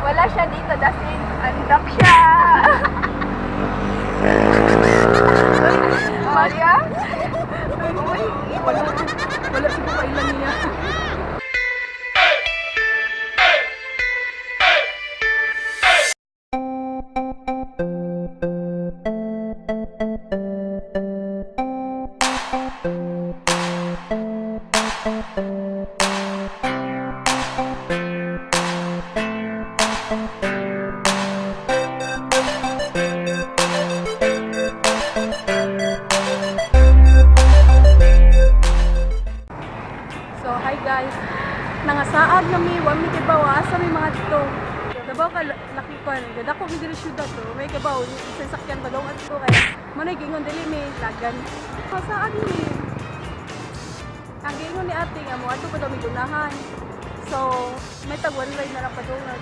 Wala siya dito dahil undock siya. Maria? Uy, Wala, wala siguro kailan niya. So, hi guys. Nangasaag na mi, wa mi kibaw, asa mi mga dito. Dabaw ka laki ko ano, dako mi diri syudad to. May kibaw sa sakyan pa daw adto kay manay gingon dili mi lagan. Nangasaag mi. Ang giingon ni ate nga mo adto pa daw mi gunahan. So, may tag one ride na lang pa daw na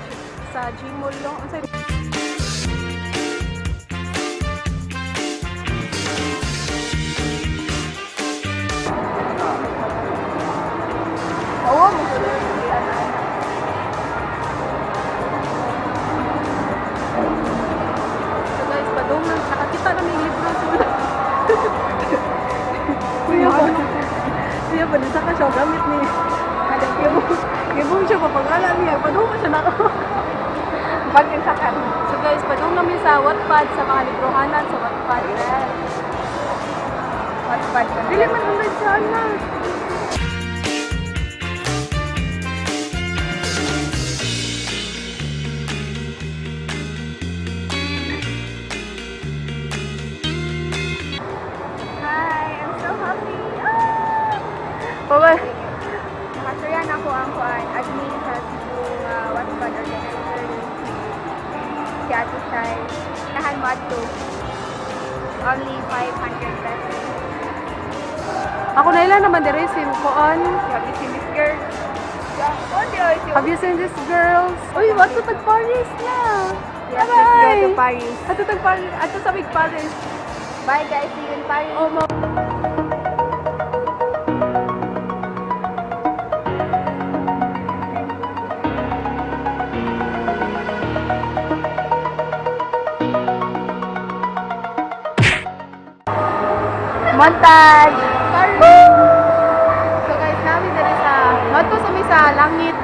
sa Gmall no. Unsay Oo, musulod si ano. So guys, padung na nakakita na may libro sa wala. Kuya ba? Kuya ba, nasa ka siya gamit ni Gibong siya papangala niya. Padung ka siya na ako. Pag sakan. So guys, padung namin sa Wattpad, sa mga librohanan sa Wattpad. Yes. Wattpad ka. Dili man ang sa ana. Hi, I'm so happy. Ah! Bye-bye. Nakasuyan ako ang kuan, admin sa Cebu Wattpad organizer. Si Ate Shai. Nahan mo ato. Only 500 pesos. Ako na ilan naman dire si Kuan. Have you seen this girl? Yeah. Oh, di, oh, si Have you seen these girls? Uy, what to tag Paris na. Yes, let's go to Paris. Ato tag Paris, ato sa Big Paris. Bye guys, see you in Paris. Oh, ma. Montage! Paris. So guys, namin diri sa Mato sa mi sa langit.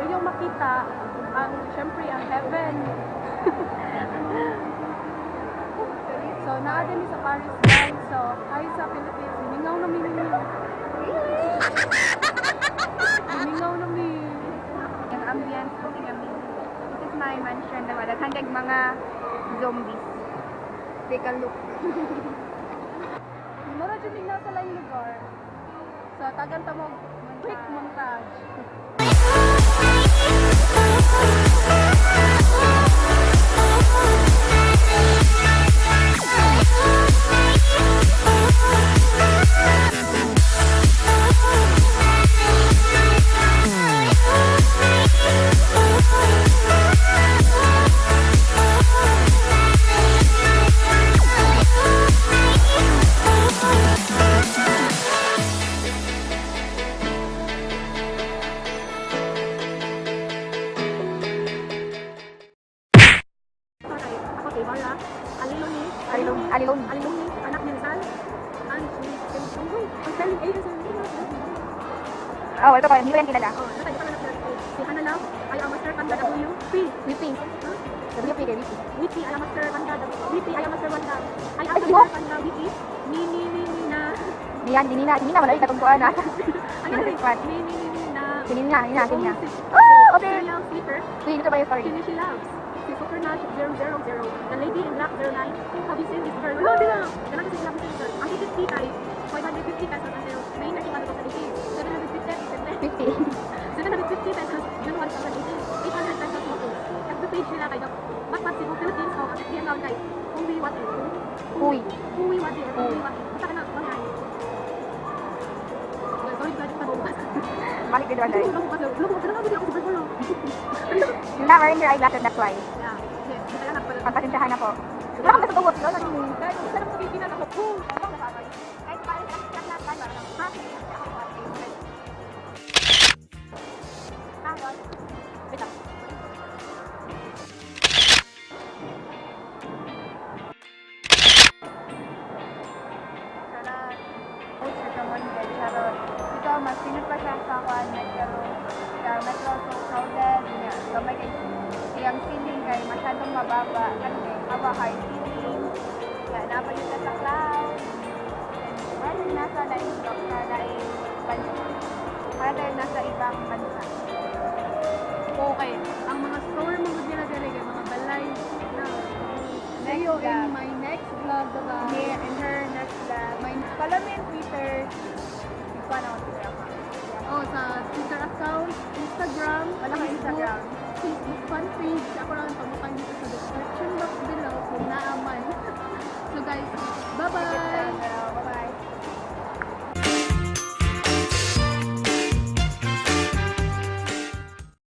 Inyong makita ang syempre ang heaven. So, naa din mi sa Paris guys. So, hi sa Philippines. Mingaw na mi ninyo. Mingaw na mi. Ang ambience kasi kami. This is my mansion na wala. Hanggang mga zombies. Take a look. Mura jud mig nasa laing lugar. So, tagan ta mo quick montage. Ako si Mara. Aliloni. Aliloni. Aliloni. Anak ni Rizal. Ang ang spelling A is Oh, ito pa. Hindi ko yan kilala. Oh, nasa ito anak ni Si Hannah Love. I am Master Panda W. P. WP. WP kay WP. WP. I am Master Panda W. WP. I am Master Panda. I am Ay, Master sino? Panda WP. Ni ni ni ni na. Niyan, di Nina. Si Nina, wala yung katungkuan na. Ano Nina rin? si Kwan. Ni ni ni ni na. Si Nina, Nina, si Nina. Oh, Oh, okay. Serial sleeper. Wait, ito ba yung story? Sino she loves? Si Super Nash 000. The Lady in Black 09. Have you seen this girl? Wala, di na. Ganun kasi sila this girl. Ang ticket fee kay 550 pesos until May 31, 2018. 750 50. 750 pesos June 1, 2018. 800 pesos mo po. FB page nila kay Wattpad Cebu Philippines o ang FB account kay Uwi Water. Uy. Uwi Water. Uwi Water. Basta ka na. Bye. Sorry, Balik dito guys. You're not wearing your eyeglasses, that's why. Pagpasensyahan na po. Wala kang nasa tuwot. Wala kang. Kahit pa, ha? Charot. Most recommended. Charot. Ito, mas pinod pa siya sa kuan metro. Sa metro so crowded. Nya, gamay kay iyang ceiling kay masyadong mababa. Ano kay haba high ceiling. Ya, naa pa gyud sa cloud. And parang nasa laing sa laing bansa. Para tayo nasa ibang bansa. Okay. Ang mga store mo gud nila diri kay mga balay na. See you Next in vlog. my next vlog, bye. Me and her next vlog. Follow me on Twitter. Ikaw na ako Twitter account. Oh, sa Twitter account, Instagram, Wala kang Facebook, Instagram. Facebook fan page. Ako lang pamukha dito sa description box below kung naaman. So guys,